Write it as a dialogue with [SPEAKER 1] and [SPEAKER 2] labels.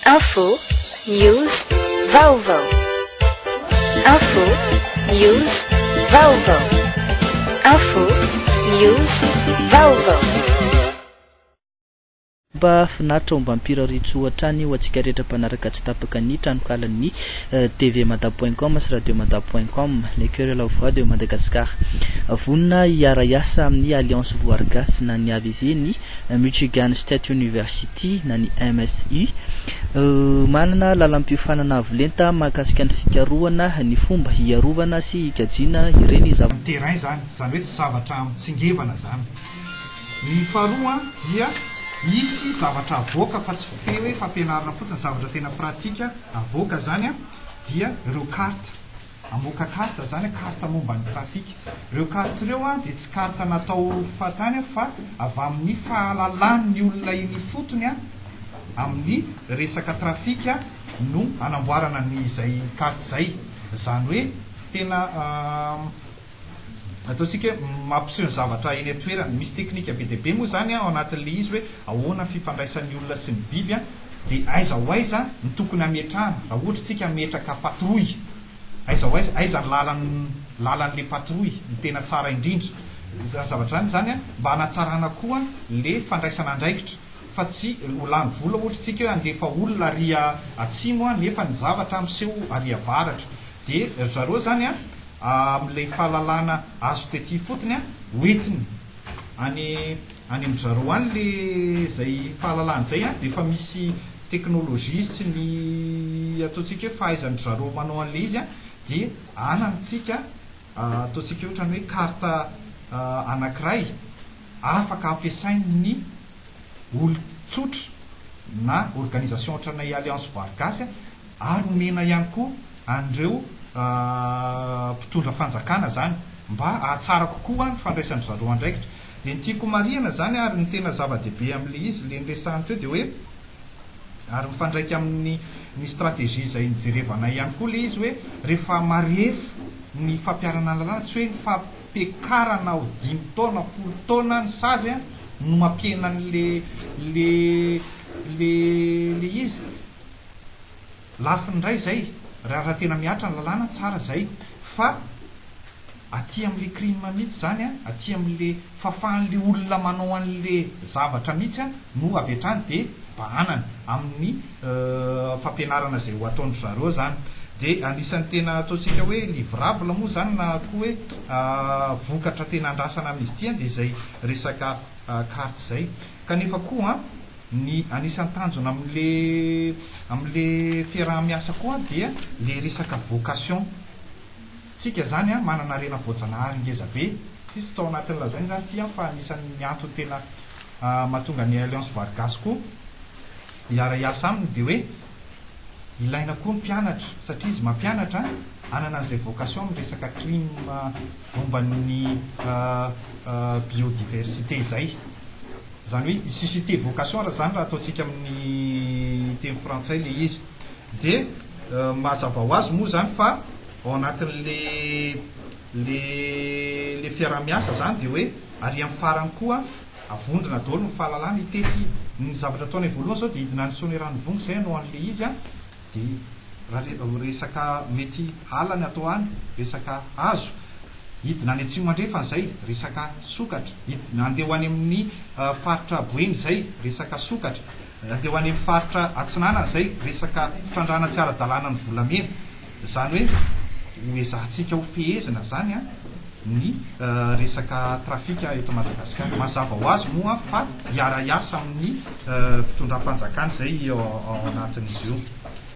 [SPEAKER 1] Info, news, vaovao. Info, news, vaovao. Info, news, vaovao.
[SPEAKER 2] Mba finaritra ombam-pirariantsoa hatrany ho antsika rehetra mpanaraka tsy tapaka ny tranokalan'ny tvmada point com sy radiomada point com, le coeur et la voix de Madagascar. Vonona hiara-hiasa amin'ny Alliance Voary Gasy na ny AVV ny Michigan State University na ny MSU. Manana lalam-piofanana avo lenta mahakasika ny fikarohana ny fomba hiarovana sy hikajiana ireny zava.
[SPEAKER 3] Terrain izany, izany hoe tsy zavatra mitsingevana izany. Ny faharoa dia hisy zavatra avoaka fa tsy fe hoe fampianarana fotsiny, zavatra tena pratique avoaka izany dia ireo carte. Hamoaka carte zany, carte momba ny trafic. Ireo carte ireo dia tsy carte natao fahatany fa avy amin'ny fahalalan'ny olona eny ifotony amin'ny resaka trafic no anamboarana ny izay carte izay. Izany hoe tena ataontsika hoe mampiseho ny zavatra eny an-toerana. Misy teknika be dia be moa izany ao anatin'ilay izy hoe ahoana ny fifandraisan'ny olona sy ny biby dia aiza ho aiza no tokony hametrahana raha ohatra isika hametraka patrouille, aiza ho aiza, aiza ny lalan lalan'ilay patrouille no tena tsara indrindra. Izany zavatra izany izany mba hanatsarana koa ilay fandraisana andraikitra fa tsy ho lany vola ohatra isika hoe handefa olona ary atsimo nefa ny zavatra miseho ary avaratra. Dia ry zareo izany amin'ilay fahalalana azo tety ifotony hoentiny any any amin-dry zareo any le izay fahalalana izay dia efa misy technologie sy ny ataontsika hoe fahaizan-dry zareo manao an'ilay izy dia anantsika ataontsika ohatran'ny hoe carte anankiray afaka ampiasain'ny olon-tsotra na organisation ohatranay Alliance Voary Gasy ary omena ihany koa an'ireo mpitondra fanjakana izany mba hahatsara kokoa ny fandraisan-dry zareo andraikitra. Dia ny tiako homarihana izany ary ny tena zava-dehibe amin'ilay izy, ilay niresahana teo dia hoe ary mifandraika amin'ny ny stratégie izay nijerevanay ihany koa ilay izy hoe rehefa marefo ny fampiharana ny lalàna, tsy hoe ny fampiakarana ho dimy taona, folo taona ny sazy no mampihena an'ilay ilay ilay izy. Lafiny iray izay, raha tena mihatra ny lalàna, tsara izay, fa aty amin'ilay crime mihitsy izany an, aty amin'ilay fahafahan'ilay olona manao an'ilay zavatra mihitsy an, no avy hatrany dia bahanana amin'ny fampianarana izay ho ataon-dry zareo izany. Dia anisan'ny tena ataontsika hoe livrable moa izany na koa hoe vokatra tena andrasana amin'izy ity an, dia izay resaka carte izay. Kanefa koa an, Ny anisan'ny tanjona amin'le amin'le fiaraha-miasa koa dia le resaka vocation. Tsika zany an manana harena voajanahary ngeza be, ty tsy tao anatin'ny lazainy zany ty an fa anisan'ny antony tena mahatonga ny Alliance Voary Gasy koa hiara-hiasa aminy dia hoe ilaina koa ny mpianatra satria izy mampianatra hanana an'izay vocation amin'ny resaka crime momba ny biodiversité izay. Izany hoe susciter vocation raha izany raha ataontsika amin'ny teny frantsay ilay izy. Dia mazava ho azy moa izany fa ao anatin'le le le fiaraha-miasa izany dia hoe ary amin'ny farany koa avondrona daholo ny fahalalana hitety ny zavatra ataonay voalohany izao dia hidina any Soanierana-Ivongo izay hanao an'ilay izy an, Dia raha resaka mety hala ny atao any, resaka hazo, hidina any atsimo andrefana izay, resaka sokatra, hidina handeha ho any amin'ny faritra Boeny izay, resaka sokatra, handeha ho any amin'ny faritra Atsinanana izay, resaka fitrandrahana tsy ara-dalàna ny volamena. Izany hoe ho ezahantsika ho fehezina izany ny resaka trafika eto Madagasikara. Mazava ho azy moa fa hiara-hiasa amin'ny fitondram-panjakana izay ao anatin'izy io.